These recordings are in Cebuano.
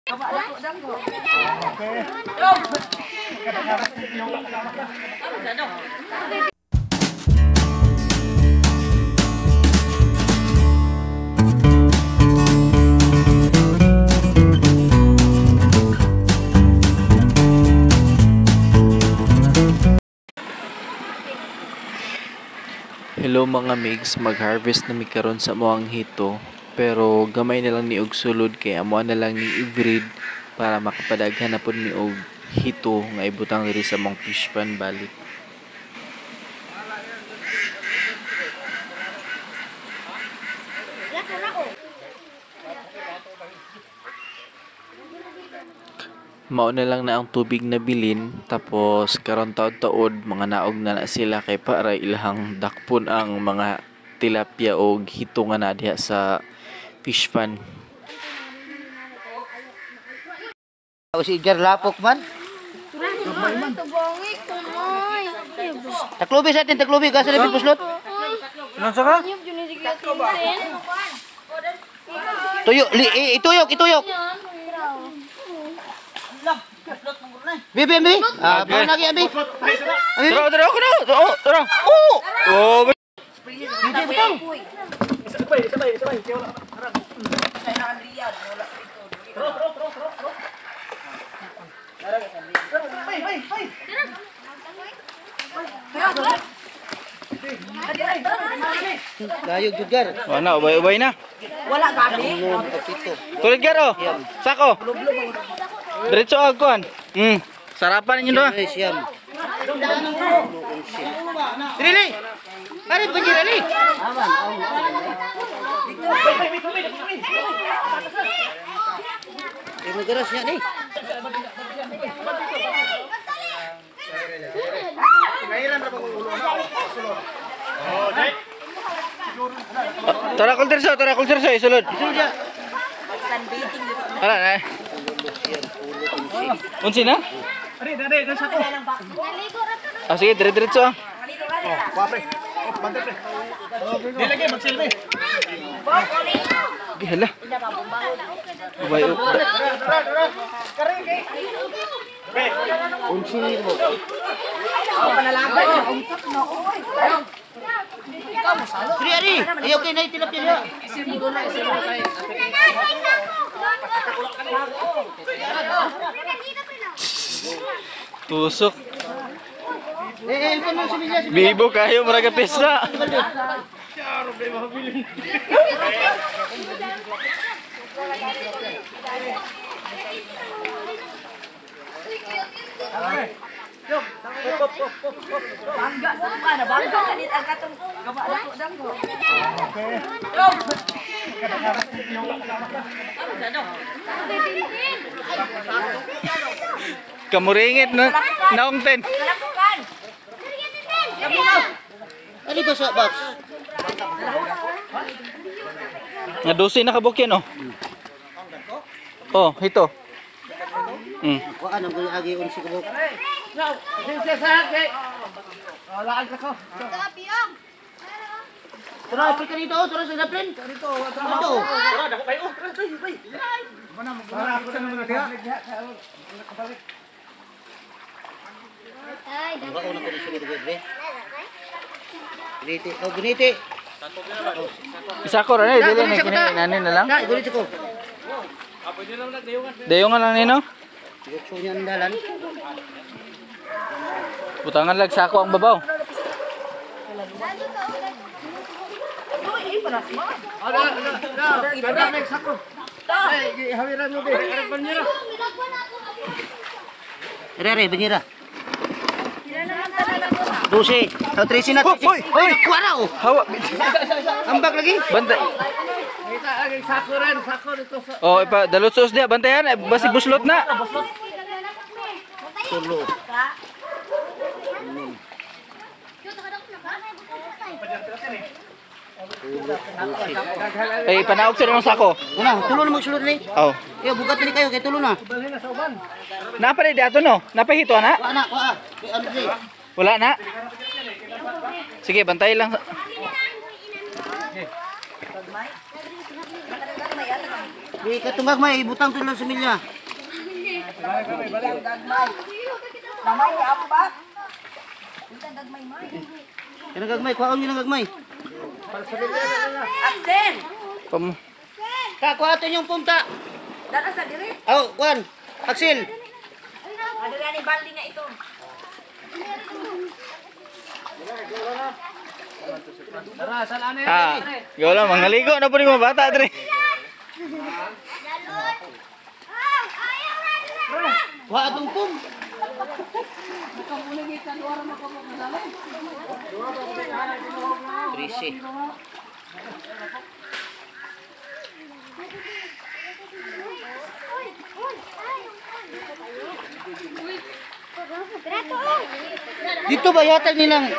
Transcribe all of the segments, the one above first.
Hello mga migs, mag-harvest na mi karon sa amoang hito, pero gamay na lang ni og sulod kay amoa na lang ni i-breed para makapadaghan na pud mi og hito nga ibutang diri sa among fish pond balik. Mao na lang na ang tubig na bilin, tapos karon taod-taod mga naog na na sila kay para ilahang dakpon ang mga tilapia og hito nga naa diha sa fish pond. O si Edgar Lapok man. Taklubi sa atin, taklubi ka sa labing puslot. Ano ka? Tuyo, ituyok, ituyok. Bibi, bibi. Ah, pa lagi abi. Tara, tara, ako na. Oo, tara. Oo. Oh. Bibi, butang. Sabay, sabay, sabay. Layog jud gar. Wala, ubay-ubay na. Wala gabi. Tulad gar oh. Sako. Diretso ag kuan. Sarapan ninyo doon. Ay, siyam. Dili. Ari banjir ali. Imo garas niya ni. Tara kol dirso, isulod. Isulod ya. Ara na. Unsi na? Ah, sige, dire-diretso ah. Oh, pre. Oh, bantay pre. Di lagi magsilbi. Okay, hala. Ubay, Unsi na ito. Sri ari, ay okay na tilapia niya. Tusok. Eh, eh, mo si Milya. Bibo kayo, muraga pesta. Bangga sa ka na bangga sa nit ang katong gawa dako dako. Kamuringit na naong ten. Ano ba sa box? Nga 12 na kabuk yan oh. Oh, ito. Kuan ang guli agi unsi kabuk. Tara, apil ka dito, oh. Tara sa napin. Dito. Dito. Ang baon ako ni sulod bre. Giniti, oh giniti. Isa ko rin eh, dili na kini nani na lang. Na, giniti ko. Dayongan lang nino. Diretso niya ang dalan. Butangan lag sako ang babaw. Re, re, banyera. 12. Oh, 13 na. Hoy, hoy, Oy, nakuha na oh. Hawa. Ambak lagi. Bantay. Oh, ipa dalot sos dia bantayan eh, basig buslot na. Tulo. Eh, panaog sa ng sako. Una, tulo na magsulod ni. Oh. Eh, bugat ni kayo kay tulo na. Napa rin ato no? Napahito na? Wa na, wa. Kay ano di? Wala na. Sige, bantay lang. Di katong gagmay ibutang to lang sa milya. Gamay ni amo ba? Unta gagmay may. Kanang gagmay, kuhaon yun ang gagmay. Axel. Pam. Ka, kuha ato yung punta. Dara sa dire. Oh, kuan. Axel. Adala ni baldi nga ito. Ah, gaw lang mangaligo na po ni mga bata dre. Kuha atong pum. Trisi. Dito ba yatag nilang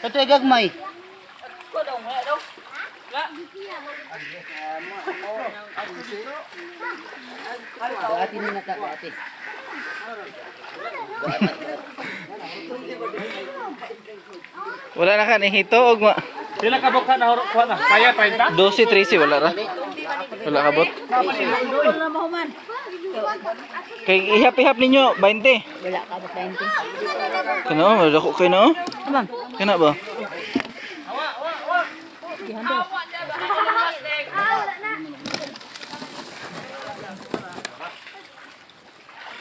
katoy gagmay? Ate ni nata, ate. Wala na ka ni hito og ma. Sila ka bukha na hurok kuha na. Kaya pa inta? 12 13 wala ra. Wala kabot. Kay ihap-ihap ninyo 20. Wala ka ba 20? Kano, dako kay no? Kana ba?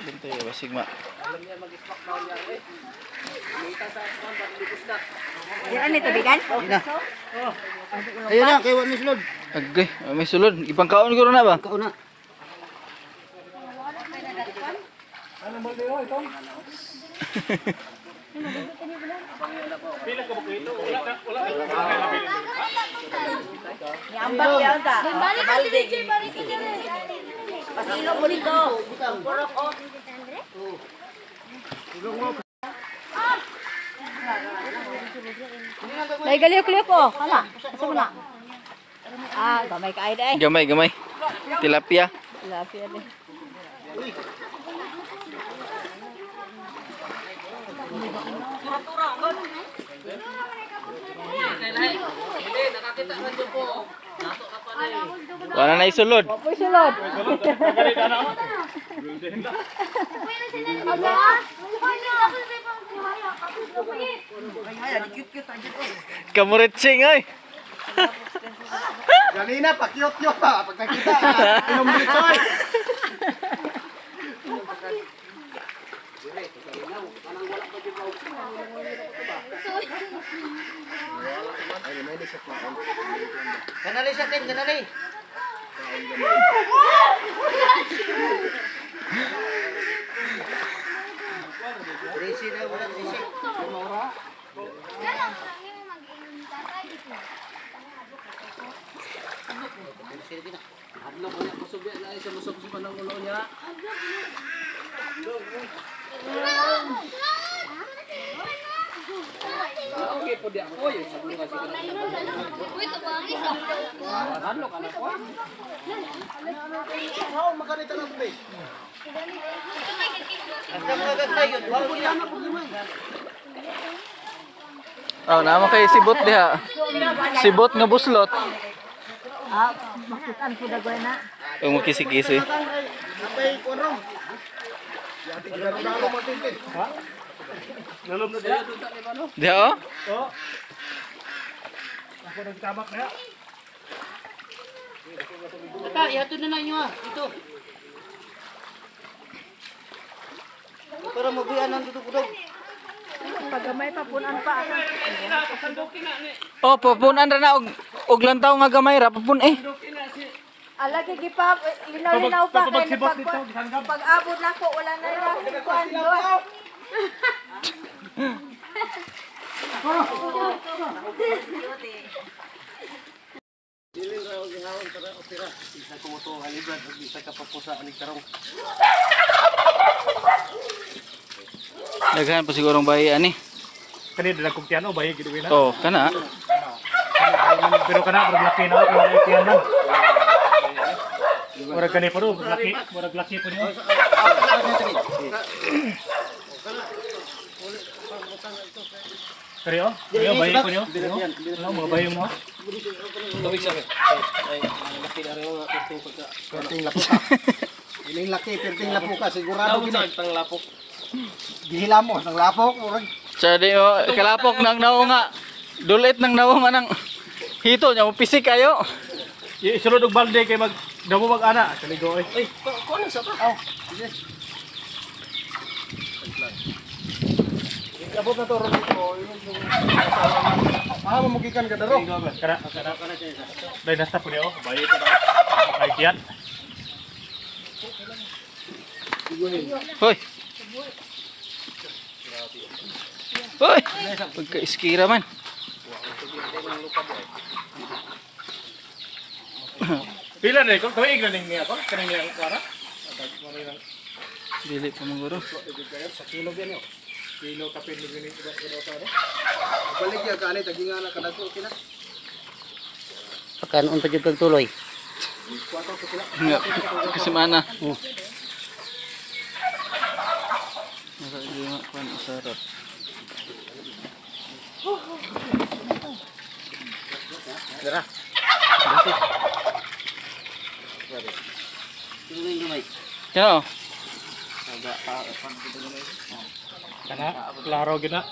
Bantay ba sigma? Dira ni tubigan? Ayun na. Ayun na, kay wa ni sulod. Agay, may sulod. Ipangkaon ko na ba? Kauna. Niambak yaw ta. Baldi. Pasilo mo dito. Purok oh. Dai galiok-liok oh. Hala. Asa mo na? Ah, gamay ka ay day. Gamay, gamay. Tilapia. Tilapia day. Wala na isulod. Uy, sulod. Kamuritsing ay. Ganina pa cute-cute pa pag nakita. Inom dito ay. Kanali sa tin, kanali. Trisi na wala trisi. Hasta mga gagmay yun. Kuhaon niya. Oh, naman kay sibot diha. Sibot nga buslot. Ah, makitaan po dagoy na. Ang makisi-kisi. Napay kuno. Diha oh. Tata, ihatod na na inyo ah. Dito. Para mabuyan ang dudog-dudog. Pagamay pa punan pa. Oh, papunan ra na og og lantaw nga gamay ra papun eh. Ala kay gipa linaw-linaw pa kay pag pag-abot nako wala na yung kuan doon. Daghan pa siguro ang bayi ani. Kani dala kong piano bayi gid na. Oh, kana. Pero kana murag laki na ako wala piano. Murag kani pero murag laki po niyo. Kari oh. Ayo bayi ko niyo. Ano mga bayi mo? Tubig sa amin. Ay, laki na rin mga perting pagka. Perting lapuka. Iling laki, perting lapuka sigurado gini. Tang lapok. Gihila mo ng lapok murag. Sa di mo kalapok nang naunga. Dulit nang naunga nang hito nya mo pisik kayo. Isulod og balde kay mag damo mag ana sa ligo oy. Ay, kuno sa pa. Aw. Abot na to ron dito. Ah, mamugikan ka daro. Kana kana kana. Dai nasta po niyo, bayi pa. Ay kiyan. Hoy. Hoy. Pagka-iskira man. Pila na ko, tuig na ning niya ko, kaning niya para. Dili pa man guro. Sa kilo yan yo. Kilo kapin ni gini ba sa ano. Balik ya kaani taginga na kadako kina. Pagkanon pa jud kag tuloy. Nga, kasi mana. Nasa lima kuan sarap. Dara. Tuloy gamay. Kano? Kana klaro gina.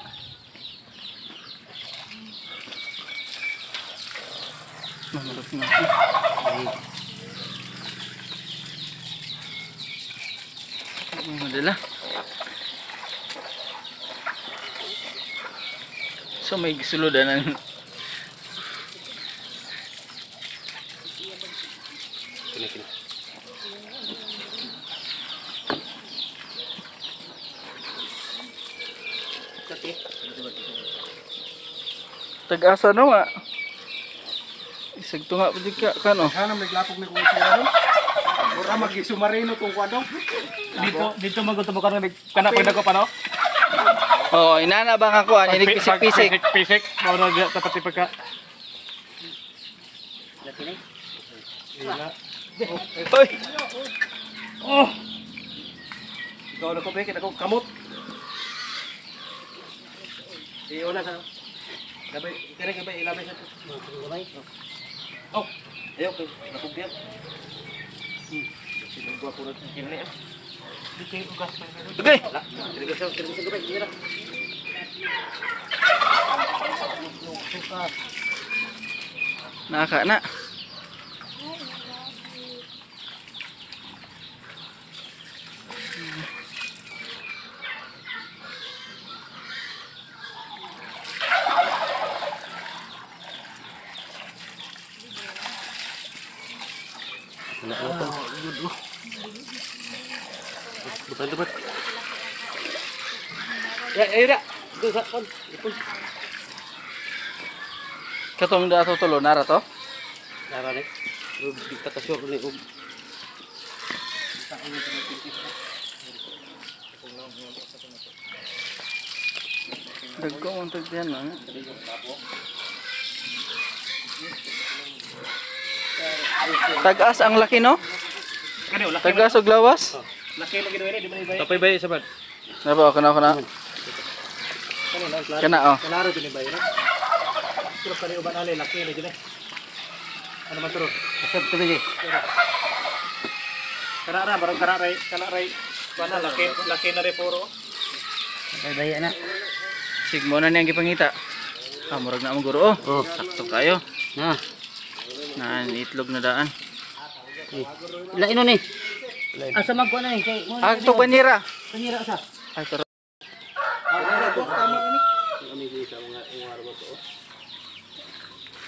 Mamarot na. Ay, madala. So may sulod ng Tag-asa no nga. Isag tunga pa di ka kano. Kana may lapok ni kuya ron. Mura magi sumarino tong kwadong. Dito dito maguto mo kana kana pag nagko pa no. Oo, inana ba nga kuan inig pisik-pisik. Pisik. Mao na diya tapat pagka. Laki ni. Hoy, Oh. Ikaw na ko pe kita ko kamot. Iyo na sa. Gabay, kare gabay ilabay sa gamay. Oh. Ayo kay nakugyan. Okay. Kare sa gabay, dira. Naka na. Dupat. Ya, ayo dah. Itu sa kon. Ipon. Katong dato tulo nara to. Nara ni. Dikta ka sure ni og. Dagko man tag diyan no. Tag-as ang laki no? Kani laki. Tag-as og lawas. Laki lagi diri di man ibay. Tapay bay sa bad. Napa kana kana. Kana oh. Klaro gini bay no. Pero kani uban ali laki ni gini. Ano man turo? Asab tubig. Kana ra barang kana ray kana ray. Kana laki laki na rin puro. Ay bay na. Sigmo na niyang gipangita. Ah, murag na mo guro oh. Oh. Sakto kayo. Na. Naan itlog na daan. Lain ni. Asa magkuan na ni kay Ah, ito panira. Panira sa. Ay, tara.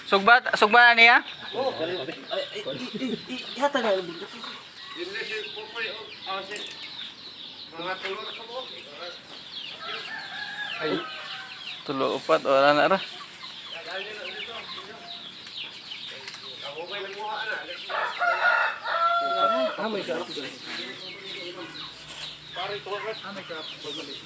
Sugba, sugba na niya? Tulo upat, wala na ra.